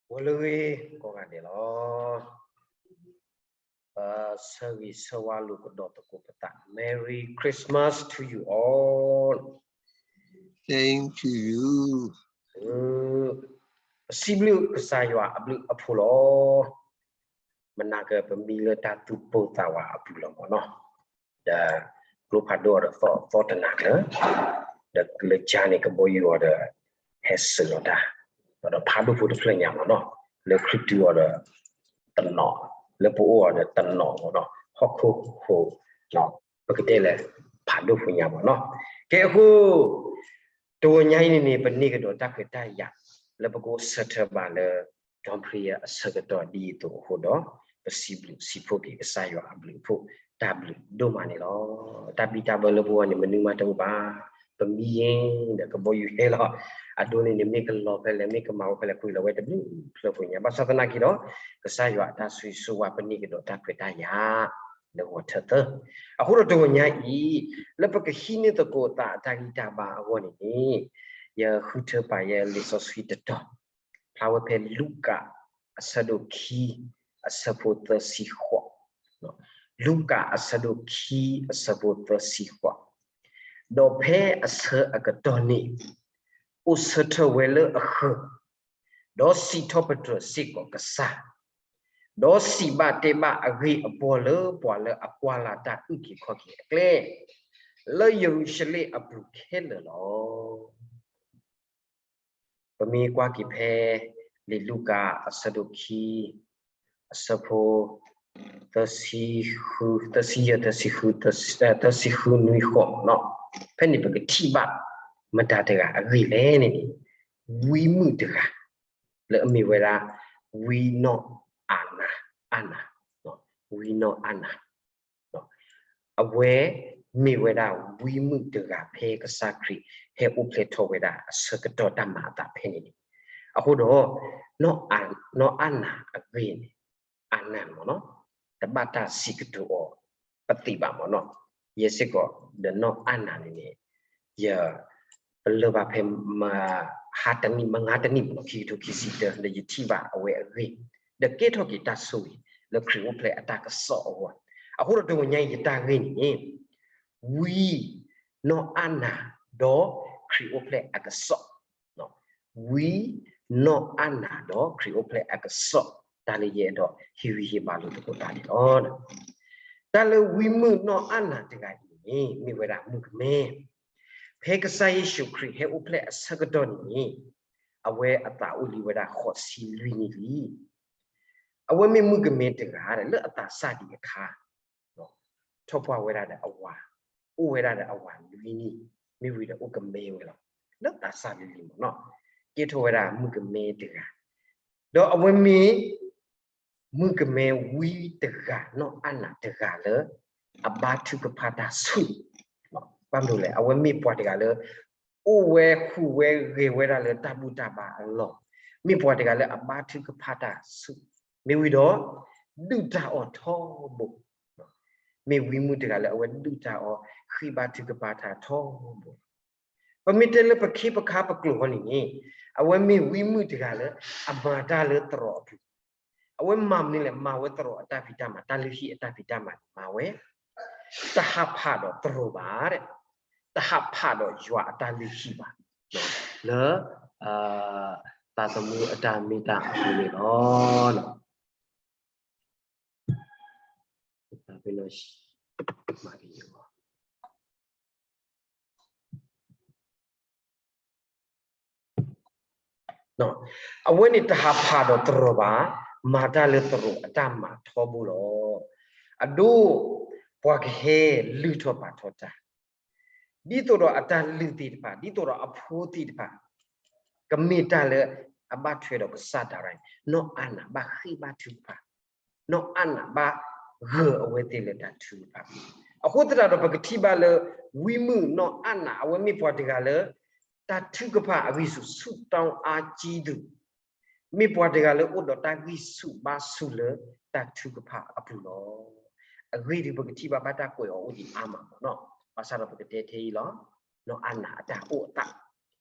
ဂီၤလၢအဂ့ၤကိးဂၤဒဲးလီၤ. ပဆၢဂ့ၤဆၢဝါလိာ်ကဒီးသကိးပသး Merry Christmas to you all. Same to you. ပစံးဘျုးကစၢ်ယွၤအဘျုးအဖှိၣ်လီၤ. မနၤကပမံလၢတၢ်သူၣ်ပိၢ်သးဝးအပူၤလီၤမၢ်နီၤ. ဒီးကျိဖးဒိၣ်အီၤဒီးသီသီတနၤလၢ ဒီးလၢကၠါန့ၣ် ကဘီယူၤအီၤဒီး ဟဲစၢၤလီၤတၢ်, ဒီးဖးဒိၣ်ဖိတဖျၢၣ်ညါမၢ်နီၤ, လၢခရံာ်တုၤအီၤဒီးတနီၤ, လၢပအိၣ်အီၤဒီးတနီၤမၢ်နီၤ, ဟီၣ်ခိၣ်ဟိ, ပကတဲလၢ ဖးဒိၣ်ဖိညါမၢ်နီၤ. ကဲအဃိ တဂီၤညါအံၤန့ၣ်န့ၣ် ပန့ၢ်ကဒီးတၢ်ခွဲးတၢ်ယာ် လၢပကအိၣ်ဆၢထၢၣ်ဘၣ်လၢ Don Prayer အဆၢကတီၢ်ဒ်အံၤအသိးအဃိဒီး ပစံးဘျုးစံးဖှိၣ်က့ၤကစၢ်ယွၤအဘျုးအဖှိၣ် တၢ်ဘျုးဒိၣ်မးန့ၣ်လီၤ. တၢ်ဘံၣ်တၢ်ဘၢလၢပဂီၢ်န့ၣ် မနုၤမးတအိၣ်ဘၣ်. ပမံယဲဒီးကဘီယူၤဟဲလီၤ. အဒိန့ၣ်န့ၣ် မ့ၢ်ကလီၤဖဲလဲၣ် မ့ၢ်ကမၤဝဲဖဲလဲၣ် ကွံာ်လီၤဝဲတဘျုးဖျၢၣ်ဖိညါ ဘၣ်ဆၣ်သနာ်က့ဒီး ကစၢ်ယွၤအတၢ်ဆိၣ်ဂ့ၤဆိၣ်ဝါ ပန့ၢ်ကဒီးတၢ်ခွဲးတၢ်ယာ် လၢဂီၤထၢၣ်သၢ. အဃိဒီးတဂီၤညါအံၤ လၢပကဟံးန့ၢ်သကိးသးအတၢ်ဂံၢ်တၢ်ဘါအဂီၢ်န့ၣ်န့ၣ် ယဃုထၢပာ်ယဲလံာ်စီဆှံတတီၤ ဖျါဝဲဖဲလူၤကၣ် အဆၢဒိၣ်ခံ အဆၢဖိသၢဆံဃိး, လူၤကၣ်အဆၢဒိၣ်ခံ အဆၢဖိသၢဆံဃိး, ဒီးဖဲအဆၢအကတီၢ်န့ၣ် အိၣ်ဆၢထၢၣ်ဝဲလၢအဃၢၤ, ဒီးစံးထီၣ်ပတြၢၤစ့ၢ်ကီးကစၢ်, ဒီးစံးဘၣ်တဲဘၣ်အဂ့ၢ်အပီၢ်လၢပှၤလၢအကွၢ်လၢ်တၢ်အုၣ်က့ၤခီၣ်က့ၤအကျဲ လၢယရူၤၡလ့ၣ်အပူၤခဲလၢာ်လီၤ. ပမ့ၢ်ကွၢ်က့ၤဖဲ လံာ်လူၤကၣ်အဆၢဒိၣ်ခံ အဆၢဖိ သၢဆံဃု, သၢဆံယဲၢ်, သၢဆံဃု, သၢဆံဃုနွံဃိးနီၤ, ဖဲန့ၣ်ပကထံၣ်ဘၣ် မတၤတဂၤအဂ့ၢ်လဲၣ်န့ၣ်န့ၣ် ဝံမုၣ်တဂၤ လၢအမ့ၢ်ဝဲဒၣ် ဝံနီၢ်အၢ်နၤ, အၢ်နၤ, ဝံနီၢ်အၢ်နၤ အဝဲမ့ၢ်ဝဲဒၣ်ဝံမုၣ်တဂၤဖဲကစၢ်ခရံာ်ဟဲအိၣ်ဖျဲၣ်ထီၣ်ဝဲဒၣ်အဆၢကတီၢ်တၢ်မၤအသးဖဲန့ၣ်န့ၣ်, အဃိဒီး နီၢ်အၢ်နၤအဂ့ၢ်န့ၣ် အၢ်နၤမၢ်နီၤ, တဘၣ်တၢ်စံးကတိၤအီၤ ပသ့ၣ်ဘၣ်မၢ်နီၤ, ယဲစ့ၢ်ကီး ဒီးနီၢ်အၢ်နၤန့ၣ်န့ၣ် ယ ပလၢၢ်ဘၣ်ဖဲ မဟါတနံၣ် မဟါတနံၣ်မၢ်နီၤ ခံကထိခံဆံတၢ ဒီးယထံၣ်ဘၣ်အဝဲအဂ့ၢ် ဒီးကဲထီၣ်က့ၤတၢ်ဆိၣ်ဂ့ၤ လၢခရံာ်အိၣ်ဖျဲၣ်အတၢ်ကစီၣ်အဂီၢ်, အဃိဒီးတဂီၤညါအံၤယတၢ်ဂ့ၢ်န့ၣ်န့ၣ် ဝံ နီၢ်အၢ်နၤ ဒီးခရံာ်အိၣ်ဖျဲၣ်အကစီၣ်, ဝံ နီၢ်အၢ်နၤ ဒီးခရံာ်အိၣ်ဖျဲၣ်အကစီၣ် တၢ်လၢယအဲၣ်ဒိးဟ့ၣ်ဂံၢ်ဟ့ၣ်ဘါလိာ်သကိးတၢ်န့ၣ်လီၤ. တၢ်လၢဝံမုၣ်နီၢ်အၢ်နၤတဂၤအံၤန့ၣ် မ့ၢ်ဝဲဒၣ်မုၣ်ကမဲ ဖဲကစၢ်ယ့ၣ်ၡူးခရံာ်ဟဲအိၣ်ဖျဲၣ်အဆၢကတီၢ်န့ၣ် အဝဲအသးအိၣ်လံဝဲဒၣ်ဃိးဆံလွံၢ်နံၣ်လံ. အဝဲမ့ၢ်မုၣ်ကမဲတဂၤလၢအသးစၢ်ဒံးအခါ ထီၣ်ပှၢ်ဝဲဒၣ်ဒီးအဝၤ, အိၣ်ဝဲဒၣ်ဒီးအဝၤလွံၢ်နံၣ်, မ့ၢ်ဝံၤဒီးအိၣ်ကမဲဝဲလီၤ. လၢသးစၢ်လံၤလံၤမၢ်နီၤ, ကဲထီၣ်ဝဲဒၣ်မုၣ်ကမဲတဂၤ, ဒီးအဝဲမ့ၢ် မုၣ်ကမဲဝံတဂၤ နီၢ်အၢ်နၤတဂၤလၢ အဘါထုကဖၣ်တၢ်ဆူၣ်, ဘၣ်မနုၤလဲၣ်, အဝဲမ့ၢ်ပှၤတဂၤလၢ အိၣ်ဝဲဃုာ်ဝဲဂဲၤဝဲဒၣ်လၢတၢ်ဘူၣ်တၢ်ဘါအလီၢ်, မ့ၢ်ပှၤတဂၤလၢအဘါထုကဖၣ်တၢ်ဆူၣ်, မ့ၢ်ဝံၤဒီး ဒုၣ်တၢ်အီၣ်ထီဘိ, မ့ၢ်ဝံမုၣ်တဂၤလၢအဝဲဒုၣ်တၢ်အီၣ် ဃ့ဘါထုကဖၣ်တၢ်ထီဘိလီၤ. ပမ့ၢ်တဲလၢပခ့ပခါပကျိာ်အဂီၢ်န့ၣ်န့ၣ်, အဝဲမ့ၢ်ဝံမုၣ်တဂၤလၢ အမၤတၢ်လၢသရိာ်အပူၤ, အဝဲမၤမနုၤလဲၣ်, မၤဝဲသရိာ်အတၢ်ဖံးတၢ်မၤ, တၢ်လုၢ်ဟံၣ်အတၢ်ဖံးတၢ်မၤန့ၣ် မၤဝဲ တဟးဖးဒီးသရိာ်ဘၣ်, တဟးဖးဒီးယွၤအတၢ်လုၢ်ဟံၣ်ဘၣ်, လၢ သးသမူအတၢ်မ့ၢ်တၢ်အပူၤန့ၣ်လီၤ. အဝဲန့ၣ်တဟးဖးဒီးသရိာ်ဘၣ်, မၤတၢ်လၢသရိာ်အတၢ်မၤထီဘိလီၤ. အဒိ ပှၤကဟဲလုၢ်ထီၣ်ပာ်ထီၣ်တၢ်, ဒ်သိးဒီးအတၢ်လုၢ်သ့ၣ်တဖၣ်, ဒ်သိးဒီးအဖိသ့ၣ်တဖၣ်, ကမ့ၢ်တၢ်လၢအဘၣ်ထွဲဒီးကစၢ်ဒၣ်ရၤန့ၣ်, နီၢ်အၢ်နၤဘၣ်ဃ့ဘါထုကဖၣ်, နီၢ်အၢ်နၤဘၣ်ဂၢၤအဝဲသ့ၣ်လၢတၢ်ထုကဖၣ်. အဃိသတးဒီးပကထံၣ်ဘၣ်လၢ ဝံမုၣ်နီၢ်အၢ်နၤ အဝဲမ့ၢ်ပှၤတဂၤလၢ တၢ်ထုကဖၣ်အဂံၢ်ဆူၣ်ဆူၣ်တီအါကံသူၣ် မ့ၢ်ပှၤတဂၤလၢအိၣ်ဒီးတၢ်ဂံၢ်ဆူၣ်ဘါဆူၣ်လၢတၢ်ထုကဖၣ်အပူၤလီၤ. အဂ့ၢ်ဒ်ပကထံၣ်ဘၣ်ဘၣ်တၢ်ကွဲးအီၤအိၣ်ဒံးအါမးမၢ်နီၤ, ဘၣ်ဆၣ်ဒီးပကတဲထဲအံၤလီၤ, နီၢ်အၢ်နၤအတၢ်အိၣ်အသး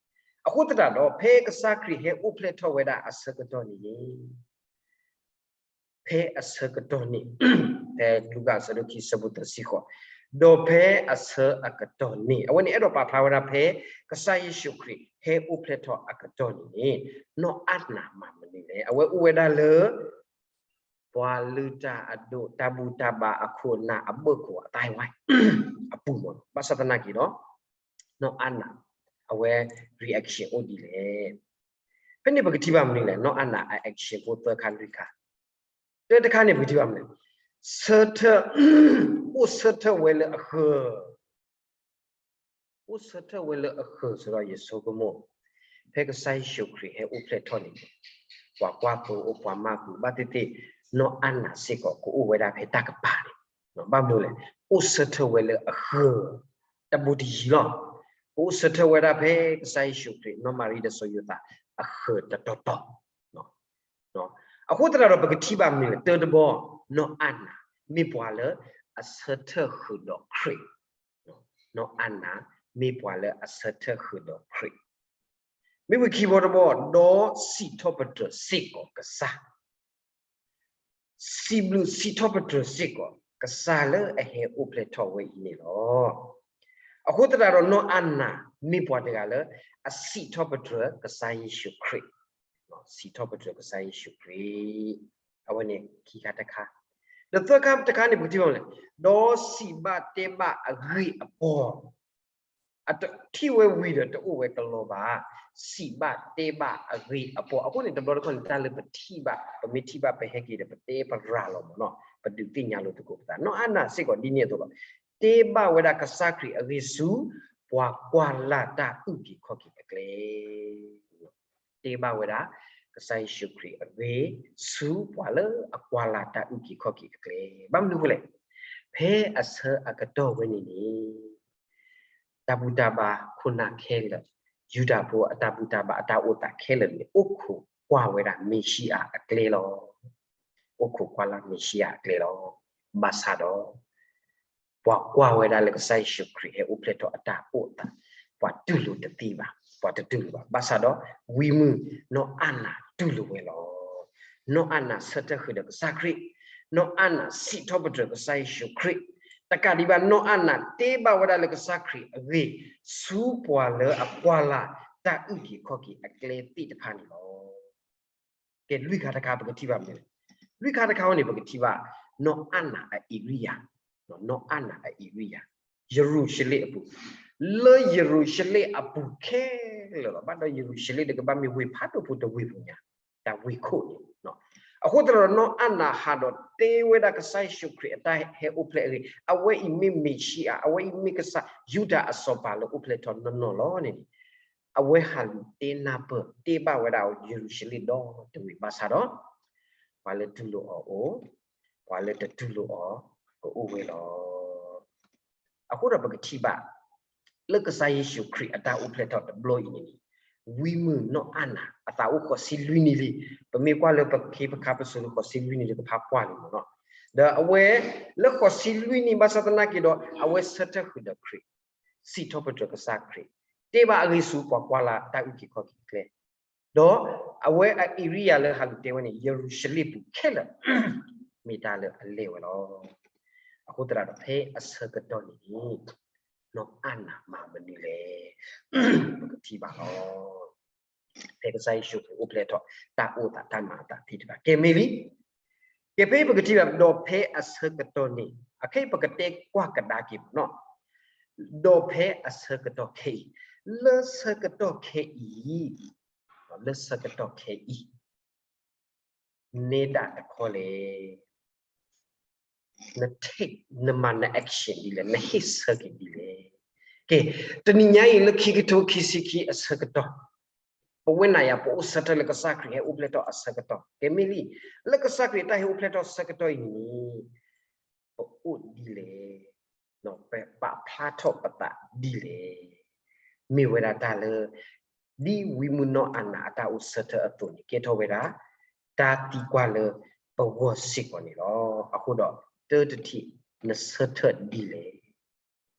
အဃိသတးဒီး ဖဲကစၢ်ခရံာ်ဟဲအိၣ်ဖျဲၣ်ထီၣ်ဝဲဒၣ်အဆၢကတီၢ်န့ၣ် ဖဲအဆၢကတီၢ်န့ၣ် ဖဲလူၤကၣ်အဆၢဒိၣ်ခံ အဆၢဖိသၢဆံဃိး, ဒီးဖဲအဆၢအကတီၢ်န့ၣ် အဝဲန့ၣ်အဲၣ်ဒိးပာ်ဖျါဝဲဒၣ်ဖဲ ကစၢ်ယ့ၣ်ၡူးခရံာ်ဟဲအိၣ်ဖျဲၣ်ထီၣ်အကတီၢ်န့ၣ်န့ၣ် နီၢ်အၢ်နၤမၤမနုၤလဲၣ်. အဝဲအိၣ်ဝဲဒၣ်လၢ ပှၤလုၢ်တၢ်အဒိၣ် တၢ်ဘူၣ်တၢ်ဘါအခိၣ်အနၢ်အဘၢၣ်ခိၣ်အသးဝဲ အပူၤမး ဘၣ်ဆၣ်သနာ်က့ဒီး နီၢ်အၢ်နၤ အဝဲ reaction အိၣ်ဒ်လဲၣ်. ဖဲန့ၣ်ပကထံၣ်ဘၣ်မနုၤလဲၣ် နီၢ်အၢ်နၤအ action ဖိသၢခါလွံၢ်ခါ, တၢတခါန့ၣ်ပကထံၣ်ဘၣ်မနုၤလဲၣ်, ဆၢထၢၣ် အိၣ်ဆၢထၢၣ်ဝဲလၢအဃၢၤ အိၣ်ဆၢထၢၣ်ဝဲလၢအဃၢၤ ဆိုတော့ ယဆိကမိၣ် ဖဲကစၢ်ယ့ၣ်ၡူးခရံာ်ဟဲအိၣ်ဖျဲၣ်ထီၣ်န့ၣ် ပှၤကွၢ်သိအိၣ် ပှၤမၢ်ကွံာ်ဘၣ်သ့ၣ်သ့ၣ် နီၢ်အၢ်နၤစ့ၢ်ကီး ကအိၣ်ဝဲဒၣ်ဖဲတၢ်ကပၤန့ၣ်, ဘၣ်မနုၤလဲၣ်, အိၣ်ဆၢထၢၣ်ဝဲလၢအဃၢၤ တဘူးတယံၤလီၤ. ကအိၣ်ဆၢထၢၣ်ဝဲဒၣ်ဖဲကစၢ်ယ့ၣ်ၡူးခရံာ် နီၢ်မၤရံဒီးစီၤယိၤသးအဃၢၤတတီၤတီၤ အဃိသတးဒီး ပကထံၣ်ဘၣ်မနုၤလဲၣ်, တၢတဘီ နီၢ်အၢ်နၤ မ့ၢ်ပှၤလၢအဆၢထၢၣ်ဃုာ်ဒီးခရံာ်, နီၢ်အၢ်နၤ မ့ၢ်ပှၤလၢအဆၢထၢၣ်ဃုာ်ဒီးခရံာ်, မ့ၢ်ဝံၤခံဘီတဘီ ဒီးစံးထီၣ်ပတြၢၤစ့ၢ်ကီးကစၢ် စံးဘျုးစံးထီၣ်ပတြၢၤစ့ၢ်ကီး ကစၢ်လၢအဟဲအိၣ်ဖျဲၣ်ထီၣ်ဝဲအံၤန့ၣ်လီၤ. အဃိသတးဒီး နီၢ်အၢ်နၤ မ့ၢ်ပှၤတဂၤလၢ အစံးထီၣ်ပတြၢၤကစၢ်ယ့ၣ်ၡူးခရံာ်, စံးထီၣ်ပတြၢၤကစၢ်ယ့ၣ်ၡူးခရံာ်, အဝဲန့ၣ်ခံခါတခါ, ဒီးသၢခါတခါန့ၣ် ပကထံၣ်ဘၣ်လဲၣ်, ဒီးစံးဘၣ်တဲဘၣ်အဂ့ၢ်အပီၢ် အတထံၣ်ဝဲဝံၤဒီးတအိၣ်ဝဲကလီဘၣ်, စံးဘၣ်တဲဘၣ်အဂ့ၢ်အပီၢ်, အဃိန့ၣ် တဘျီတခီၣ်န့ၣ် တၢ်လၢပထံၣ်ဘၣ် ပမ့ၢ်ထံၣ်ဘၣ်ပဟဲက့ၤဒီး ပတဲပရၤလီၤမးနီၤ, ပဒုးသ့ၣ်ညါလိာ်သကိးပသး, နီၢ်အၢ်နၤစ့ၢ်ကီးဒ်န့ၣ်အသိးလီၤ, တဲဘၣ်ဝဲဒၣ်ကစၢ်ခရံာ်အဂ့ၢ်ဆူ ပှၤကွၢ်လၢ်တၢ်အုၣ်က့ၤခီၣ်က့ၤအကျဲ တဲဘၣ်ဝဲဒၣ် ကစၢ်ယ့ၣ်ၡူးခရံာ်အဂ့ၢ် ဆူပှၤလၢအကွၢ်လၢ်တၢ်အုၣ်က့ၤခီၣ်က့ၤအကျဲ, ဘၣ်မနုၤအဃိလဲၣ်, ဖဲအဆၢအကတီၢ်ဝဲန့ၣ်န့ၣ် တၢ်ဘူၣ်တၢ်ဘါခိၣ်နၢ်ခဲလၢာ်, ယူဒၤဖိအတၢ်ဘူၣ်တၢ်ဘါအတၢ်အိၣ်သးခဲလၢာ်န့ၣ် အိၣ်ခိးကွၢ်ဝဲဒၣ်မ့ၤၡံအၤအကျဲလီၤ. အိၣ်ခိးကွၢ်လၢ်မ့ၤၡံအၤအကျဲလီၤ. ဘၣ်ဆၣ်ဒီး ပှၤကွၢ်ဝဲဒၣ်လၢကစၢ်ယ့ၣ်ၡူးခရံာ်ဟဲအိၣ်ဖျဲၣ်ထီၣ်အတၢ်အိၣ်သး, ပှၤတူၢ်လိာ်တသ့ဘၣ်, ပှၤတတူၢ်လိာ်ဘၣ်. ဘၣ်ဆၣ်ဒီး ဝံမုၢ်နီၢ်အၢ်နၤတူၢ်လိာ်ဝဲလီၤ. နီၢ်အၢ်နၤဆၢထၢၣ်ဃုာ်ဒီးကစၢ်ခရံာ်, နီၢ်အၢ်နၤစံးထီၣ်ပတြၢၤကစၢ်ယ့ၣ်ၡူးခရံာ်, တကးဒံးဘၣ် နီၢ်အၢ်နၤတဲဘၣ်ဝဲဒၣ်လၢကစၢ်ခရံာ်အဂ့ၢ် ဆူပှၤလၢအကွၢ်လၢ်တၢ်အုၣ်က့ၤခီၣ်က့ၤအကျဲသ့ၣ်တဖၣ်န့ၣ်လီၤ. ကဲ လွံၢ်ခါတခါ ပကထံၣ်ဘၣ်မနုၤလဲၣ်, လွံၢ်ခါတခါအံၤန့ၣ် ပကထံၣ်ဘၣ် နီၢ်အၢ်နၤအ area, နီၢ်အၢ်နၤအ area, ယရူၤၡလ့ၣ်အပူၤ, လၢယရူၤၡလ့ၣ်အပူၤခဲလၢာ်လီၤ. ဘၣ်ဒီးယရူၤၡလ့ၣ်ဒီးကဘၣ်မ့ၢ်ဝ့ၢ်ဖးဒိၣ်ဖိတဝ့ၢ်ပူၤညါ, တၢ်ဝ့ၢ်ခိၣ်န့ၣ်, အဃိသတးဒီး နီၢ်အၢ်နၤဟးဒီးတဲဝဲဒၣ်ကစၢ်ယ့ၣ်ၡူးခရံာ်အတၢ်ဟဲအိၣ်ဖျဲၣ်အဂ့ၢ်, အဝဲအံၤမ့ၢ်မ့ၤၡံအၤ, အဝဲအံၤမ့ၢ်ကစၢ်ယူဒၤအစီၤပၤလၢအိၣ်ဖျဲၣ်ထီၣ်နီၢ်နီၢ်လီၤန့ၣ်န့ၣ် အဝဲဟးလူၤတဲနၢ်ပၢၢ် တဲဘၣ်ဝဲဒၣ်ယရူၤၡလ့ၣ်ဒီတဝ့ၢ်ဘၣ်ဆၣ်ဒီး ပှၤလၢတူၢ်လိာ်အီၤအိၣ်, ပှၤလၢတတူၢ်လိာ်အီၤကအိၣ်ဝဲလီၤ. အဃိဒီးပကထံၣ်ဘၣ် လၢကစၢ်ယ့ၣ်ၡူးခရံာ်အတၢ်အိၣ်ဖျဲၣ်ထီၣ်တဘျီအံၤန့ၣ်န့ၣ် ဝံမုၢ်နီၢ်အၢ်နၤ အသးအိၣ်ဃိးဆံလွံၢ်နံၣ်လံ. ပမ့ၢ်ကွၢ်လၢပခ့ပခါပစိၤလၢဃိးဆံလွံၢ်နံၣ်လံ ပဖးကွၢ်လံမ့ၢ်နီၤ. ဒီးအဝဲ လၢဃိးဆံလွံၢ်နံၣ် ဘၣ်ဆၣ်သနာ်က့ဒီး အဝဲဆၢထၢၣ်ဃုာ်ဒီးခရံာ်, စံးထီၣ်ပတြၢၤကစၢ်ခရံာ်, တဲဘၣ်အဂ့ၢ်ဆူပှၤကွၢ်လၢ်တၢ်အုၣ်က့ၤခီၣ်က့ၤအကျဲ ဒီးအဝဲအ area လၢဟးလူၤတဲဝဲန့ၣ် ယရူၤၡလ့ၣ်ပူၤခဲလၢာ် မ့ၢ်တၢ်လၢအလဲၢ်ဝဲလီၤ. အဃိသတးဒီးဖဲအဆၢကတီၢ်န့ၣ်န့ၣ် နီၢ်အၢ်နၤမၤမနုၤလဲၣ် ပကထံၣ်ဘၣ်လီၤ. ဖဲကစၢ်ယ့ၣ်ၡူးခရံာ်အိၣ်ဖျဲၣ်ထီၣ် တၢ်အိၣ်သးတၢ်မၤအသးသ့ၣ်တဖၣ် ကဲမ့ၢ်လံ. ကဲဖဲပကထံၣ်ဘၣ် ဒီးဖဲအဆၢကတီၢ်န့ၣ် အခဲအံၤပကတဲကွၢ်ကဒါက့ၤမ့ၢ်နီၤ. ဒီးဖဲအဆၢကတီၢ်ခဲအံၤ, လၢဆၢကတီၢ်ခဲအံၤ, လၢဆၢကတီၢ်ခဲအံၤ နဲဒၣ်တခီလဲၣ်, န take နမၤန action ဒ်လဲၣ်, နဟ့ၣ်ဆၢက့ၤဒ်လဲၣ်. ကဲ, တနံၤညါအံၤလၢခံကထိခံဆံခံအဆၢကတီၢ်, ပဝဲနၤယၤ ပအိၣ်ဆၢထၢၣ်လၢကစၢ်ခရံာ်ဟဲအိၣ်ဖျဲၣ်ထီၣ်အဆၢကတီၢ်, ကဲမ့ၢ်လံ, လၢကစၢ်ခရံာ်တၢ်ဟဲအိၣ်ဖျဲၣ်ထီၣ်ဆၢကတီၢ်အံၤန့ၣ် ပအိၣ်ဒ်လဲၣ်, ပပာ်ဖျါထီၣ်ပသးဒ်လဲၣ်. မ့ၢ်ဝဲဒၣ်တၢ်လၢ ဒ်ဝံမုၢ်နီၢ်အၢ်နၤအတၢ်အိၣ်ဆၢထၢၣ်အသိးန့ၣ် ကဲထီၣ်ဝဲဒၣ် တၢ်သံကွၢ်လၢပဂီၢ်စ့ၢ်ကီးန့ၣ်လီၤ. အဃိဒီး တၢတထံၣ် နဆၢထၢၣ်ဒ်လဲၣ်,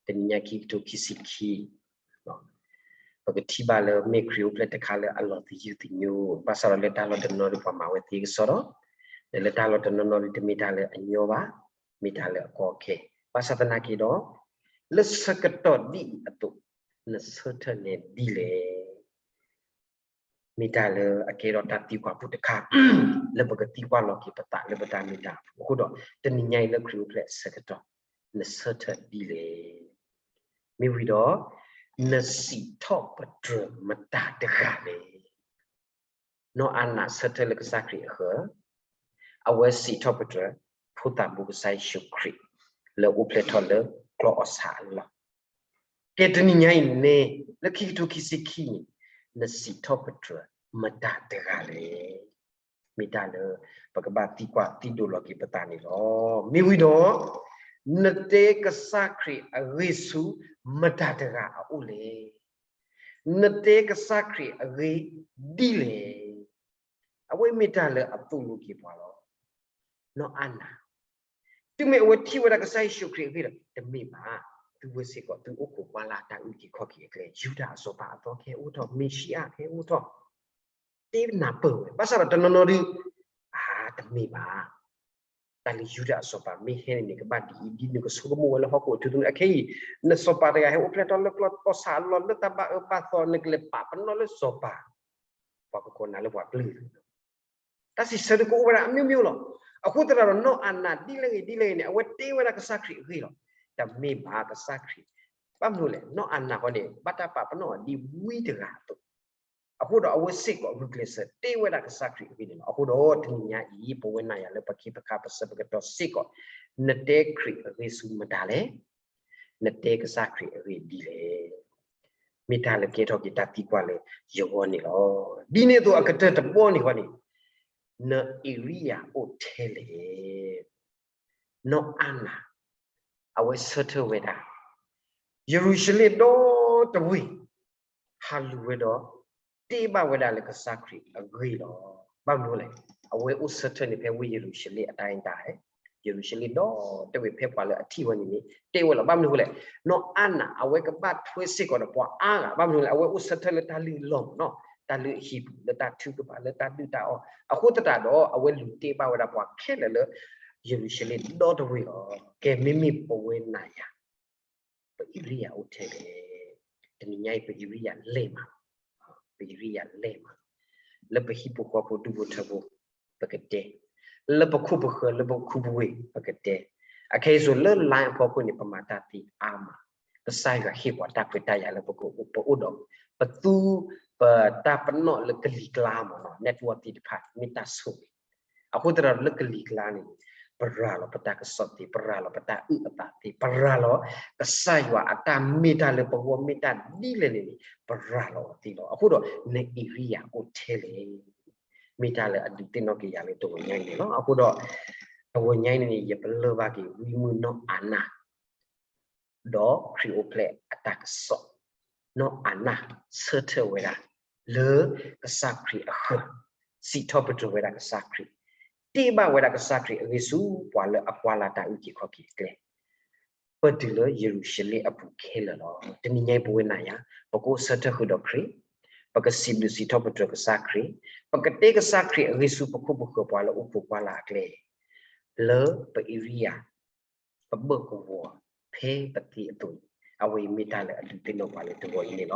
တနံၤညါခံကထိခံဆံခံ, ပကထံၣ်ဘၣ်လၢမ့ၢ်ခရံာ်အိၣ်ဖျဲၣ်တခါလၢအလီၤသယုၢ်သညိ, ဘၣ်ဆၣ်ဒီးလၢတၢ်လီၢ်တနီၤဒီးပှၤမၤဝဲသ့ကစီဒီ, ဒီးလၢတၢ်လီၢ်တနီၤနီၤဒီးတမ့ၢ်တၢ်လၢအညီဘၣ်, မ့ၢ်တၢ်လၢအကီအခဲ, ဘၣ်ဆၣ်သနာ်က့ဒီး, လၢဆၢကတီၢ်ဒ်အံၤအသိး, နဆၢထၢၣ်နဲဒ်လဲၣ် မ့ၢ်တၢ်လၢအကဲထီၣ်တၢ်သံကွၢ်ဖိတခါ လၢပကသံကွၢ်လီၤက့ၤပသးလၢပတၢ်မ့ၢ်တၢ်အပူၤ. အဃိဒီး တနံၤညါအံၤလၢခရံာ်အိၣ်ဖျဲၣ်အဆၢကတီၢ်, နဆၢထၢၣ်ဒ်လဲၣ်. မ့ၢ်ဝံၤဒီး နစံးထီၣ်ပတြၢၤမတၤတဂၤလဲၣ်. နီၢ်အၤနၤဆၢထၢၣ်လၢကစၢ်ခရံာ်အဃၢၤ, အဝဲစံးထီၣ်ပတြၢၤ ဖိသၣ်ဘိကစၢ်ယ့ၣ်ၡူးခရံာ် လၢအိၣ်ဖျဲၣ်ထီၣ်လၢကျီၢ်အီၣ်ဆၣ်အလီၢ်. ကဲတနံၤညါအံၤန့ၣ် လၢခံကထိခံဆံခံန့ၣ် နစံးထီၣ်ပတြၢၤမတၤတဂၤလဲၣ်. မ့ၢ်တၢ်လၢ ပကဘၣ်သံကွၢ်သံဒိးလီၤက့ၤပသးန့ၣ်လီၤ. မ့ၢ်ဝံၤဒီး နတဲကစၢ်ခရံာ်အဂ့ၢ်ဆူမတၤတဂၤအအိၣ်လဲၣ်. နတဲကစၢ်ခရံာ်အဂ့ၢ်ဒ်လဲၣ်. အဝဲမ့ၢ်တၢ်လၢအသိၣ်လိက့ၤပှၤလီၤ. နီၢ်အၤနၤ တုၤမ့ၢ်အဝဲထံၣ်ဝဲဒၣ်ကစၢ်ယ့ၣ်ၡူးခရံာ်အဂ့ၢ်ဒီး တမ့ၢ်ဘၣ်, သုဝဲစ့ၢ်ကီး သုအိၣ်ခိးကွၢ်လၢ်တၢ်အုၣ်က့ၤခီၣ်က့ၤအကျဲ, ယူဒၤအစီၤပၤအသီကဟဲအိၣ်ထီၣ်, မ့ၤၡံအၤကဟဲအိၣ်ထီၣ်, တဲနၢ်ပၢၢ်ဝဲ, ဘၣ်ဆၣ်ဒီးတနီၤနီၤဒုး, အါ, တမ့ၢ်ဘၣ်. တၢ်လၢယူဒၤအစီၤပၤမ့ၢ်ဟဲန့ၣ်န့ၣ် ကဘၣ်ဒ်အံၤဒ်နုၤ ကဆိကမိၣ်ဝဲလၢဟီၣ်ခိၣ်အထူသနူ အခဲအံၤ, နစီၤပၤတဂၤဟဲအိၣ်ဖျဲၣ်ထီၣ်လၢကျီၢ်အီၣ်ဆၣ်အလီၢ်လၢတၢ်ဘၣ်အၢဘၣ်သီ နကလဲၤပာ်ပနီၣ်လၢစီၤပၤ, ပှၤကကိးနၤလၢပှၤပျုၢ် တၢ်စံးဆၢဒုးကအိၣ်ဝဲဒၣ်အမျိုးမျိုးလီၤ. အဃိသတးဒီးနီၢ်အၤနၤဒ်လဲၣ်ဂ့ၤဒ်လဲၣ်ဂ့ၤန့ၣ် အဝဲတဲဝဲဒၣ်ကစၢ်ခရံာ်အဂ့ၢ်လီၤ. တမ့ၢ်ဘၣ်ကစၢ်ခရံာ်, ဘၣ်မနုၤလဲၣ် နီၢ်အၤနၤဃီန့ၣ် ဘၣ်တၢ်ပာ်ပနီၣ်အီၤဒ်ဝံတဂၤအသိး, အဃိဒီးအဝဲစ့ၢ်ကီးဂုာ်ကျဲးစၢးတဲဝဲဒၣ်ကစၢ်ခရံာ်အဂ့ၢ်န့ၣ်လီၤ. အဃိဒီးတနံၤညါအံၤ ပဝဲနၤယၤလၢပခ့ပခါပဆၢပကတီၢ်စ့ၢ်ကီး, နတဲခရံာ်အဂ့ၢ်ဆူမတၤလဲၣ်. နတဲကစၢ်ခရံာ်အဂ့ၢ်ဒ်လဲၣ်. မ့ၢ်တၢ်လၢကဲထီၣ်က့ၤတၢ်သံကွၢ်လၢယဂီၢ်န့ၣ်လီၤ. ဒ်န့ၣ်အသိးအကတၢၢ်တဘီန့ၣ်ဃီန့ၣ်, နအ့ရံယၤအိၣ်ထဲလဲၣ်. နီၢ်အၤနၤ အဝဲဆၢထၢၣ်ဝဲဒၣ် ယရူၤၡလ့ၣ်ဒီတဝ့ၢ် ဟးလူၤဝဲဒီး တဲဘၣ်ဝဲဒၣ်လၢကစၢ်ခရံာ်အဂ့ၢ်လီၤ. ဘၣ်မနုၤလဲၣ်, အဝဲအိၣ်ဆၢထၢၣ်န့ၣ်ဖဲဝ့ၢ်ယရူၤၡလ့ၣ်အတၢ်အတၢ်, ယရူၤၡလ့ၣ်ဒီတဝ့ၢ်ဖဲပှၤလၢအထံၣ်ဝဲန့ၣ်န့ၣ် တဲဝဲလီၤ. ဘၣ်မနုၤဃိလဲၣ်, နီၢ်အၤနၤ အဝဲကဘၣ်ထွဲစ့ၢ်ကီးဒီးပှၤအါဂၤ, ဘၣ်မနုၤလဲၣ်, အဝဲအိၣ်ဆၢထၢၣ်လၢတၢ်လုၢ်လီၢ်မးနီၤ, တၢ်လုၢ်အဟံၣ်ပူၤ လၢတၢ်ထုကဖၣ် လၢတၢ်ဒုၣ်တၢ်အီၣ်, အဃိသတးဒီး အဝဲလူၤတဲဘၣ်ဝဲဒၣ်ပှၤခဲလၢာ်လၢ ယရူၤၡလ့ၣ်ဒီတဝ့ၢ်လီၤ. ကဲ မ့မ့ၢ်ပဝဲနၤယၤ ပအ့ရံယၤအိၣ်ထဲလဲၣ်. တနံၤညါအံၤ ပအ့ရံယၤလဲၢ်မး, ပအ့ရံယၤလဲၢ်မး, လၢပဟံၣ်ဖိဃီဖိဒူၣ်ဖိထၢဖိ ပကတဲ, လၢပခိၣ်ပဃၢၤ လၢပခူပဝ့ၢ် ပကတဲ, အခဲအံၤစိၤလၢ line အဖီခိၣ်န့ၣ် ပမၤတၢ်သ့အါမး, ကစၢ်ယွၤဟ့ၣ်ပှၤတၢ်ခွဲးတၢ်ယာ်လၢပကအိၣ်ဒီး, ပသူ ပတၢ်ပနီၣ်လၢကလံၤကျါမးနီၤ, network သ့ၣ်တဖၣ် မ့ၢ်တၢ်ဆိၣ်ဂ့ၤ အဃိသတးဒီးလၢကလံၤကျါန့ၣ် ပရၤလီၤပတၢ်ကစီၣ်သ့, ပရၤလီၤပတၢ်အုၣ်အသးသ့, ပရၤလီၤကစၢ်ယွၤအတၢ်မ့ၢ်တၢ်လၢပဂီၢ်မ့ၢ်တၢ်ဒ်လဲၣ်န့ၣ်န့ၣ် ပရၤလီၤအီၤသ့လီၤ. အဃိဒီး နအ့ရံယၤအိၣ်ထဲလဲၣ်. မ့ၢ်တၢ်လၢအဒုးသ့ၣ်နီၣ်က့ၤယၤလၢတဂီၤညါအံၤန့ၣ်လီၤ. အဃိဒီး တဂီၤညါအံၤန့ၣ်န့ၣ် ယပလၢၢ်ဘၣ်က့ၤဝံမုၢ်နီၢ်အၤနၤ ဒီးခရံာ်အိၣ်ဖျဲၣ်အတၢ်ကစီၣ်, နီၢ်အၤနၤဆၢထၢၣ်ဝဲဒၣ် လၢကစၢ်ခရံာ်အဃၢၤ, စံးထီၣ်ပတြၢၤဝဲဒၣ်ကစၢ်ခရံာ်, တ့ဘၣ်ဝဲဒၣ်ကစၢ်ခရံာ်အဂ့ၢ်ဆူပှၤလၢအကွၢ်လၢ်တၢ်အုၣ်က့ၤခီၣ်က့ၤအကျဲ, ပတုၤလၢယရူၤၡလ့ၣ်အပူၤခဲလၢာ်လီၤ. တနံၤညါအံၤပဝဲနၤယၤ ပကအိၣ်ဆၢထၢၣ်ဃုာ်ဒီးခရံာ်, ပကစံးဘျုးစံးထီၣ်ပတြၢၤကစၢ်ခရံာ်, ပကတဲကစၢ်ခရံာ်အဂ့ၢ်ဆူပခိၣ်ပဃၢၤပှၤလၢအိၣ်ခိးကွၢ်လၢ်အကျဲ လၢပအ့ရံယၤ ပဘၢၣ်ကဝီၤဖဲပသ့အသိးန့ၣ်, အဝဲအံၤမ့ၢ်တၢ်လၢအဒုးသ့ၣ်နီၣ်ပှၤလၢတဂီၤအံၤန့ၣ်လီၤ.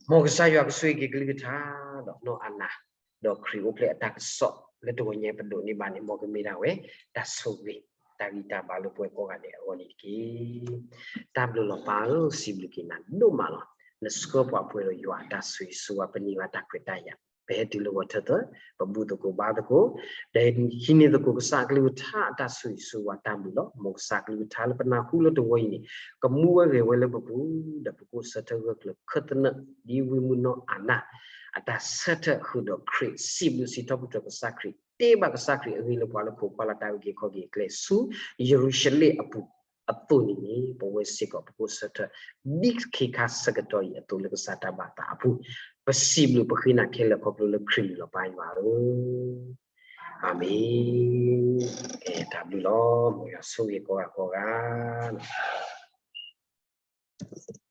မ်ကစၢ်ယွၤကဆိၣ်ဂ့ၤက့ၤကလုၢ်ကထါ ဒီးနီၢ်အၤနၤ, ဒီးခရံာ်အိၣ်ဖျဲၣ်အတၢ်ကစီၣ်လၢတဂီၤညါပဒိးန့ၢ်ဘၣ်န့ၣ် မ်ကမ့ၢ်ဒၣ်ဝဲ တၢ်ဆိၣ်ဂ့ၤ တၢ်ဂံၢ်တၢ်ဘါလၢပဝဲကိးဂၤဒဲးအဂီၢ်န့ၣ်တက့ၢ်. တၢ်ဘျုးလီၤပၢ်ဧၢ, စံးဘျုးက့ၤနၤဒိၣ်မးလီၤ. နဆှၢပှၤပှဲၤဒီးယွၤအတၢ်ဆိၣ်ဂ့ၤဆိၣ်ဝါ ပန့ၢ်ဘၣ်တၢ်ခွဲးတၢ်ယာ် ပဟဲတုၤလၢဂီၤထၢသၢ, ပဘူၣ်သကိးဘါသကိး, ဒီးဟံးန့ၢ်သကိးကစၢ်အကလုၢ်ကထါအတၢ်ဆိၣ်ဂ့ၤဆိၣ်ဝါတၢ်ဘျုးလီၤ. မ်ကစၢ်အကလုၢ်ကထါလၢပနၢ်ဟူလၢတဂီၤအံၤန့ၣ် ကမူဝဲဂဲၤဝဲလၢပပူၤ, ဒီးပကအိၣ်ဆၢထၢၣ်ဂၢၢ်ကျၢၤခၢၣ်သနၢၣ် ဒ်ဝံမုၢ်နီၢ်အၤနၤ အတၢ်ဆၢထၢၣ်ဃုာ်ဒီးခရံာ်, စံးဘျုးစံးထီၣ်ပတြၢၤကစၢ်ခရံာ်, တ့ဘၣ်ကစၢ်ခရံာ်အဂ့ၢ်လၢပှၤလၢခိးကွၢ်လၢ်တၢ်အုၣ်က့ၤခီၣ်က့ၤအကျဲဆူ ယရူၤၡလ့ၣ်အပူၤအသိးန့ၣ်န့ၣ် ပဝဲစ့ၢ်ကီးပကအိၣ်ဆၢထၢၣ် ဒ်ခဲခါဆၢကတီၢ်အံၤအသိးလၢကစၢ်တၢ်ဘၣ်သးအပူၤ, ပစံးဘျုးပဃ့နၤခဲလၢာ်ခီဖျိလၢခရံာ်လၢပၢ်ယွၤဧၢ, အၤမ့ၣ်. ကဲ တၢ်ဘျုးလီၤ. မ်ယွၤဆိၣ်ဂ့ၤကိးဂၤကိးဂၤလီၤ.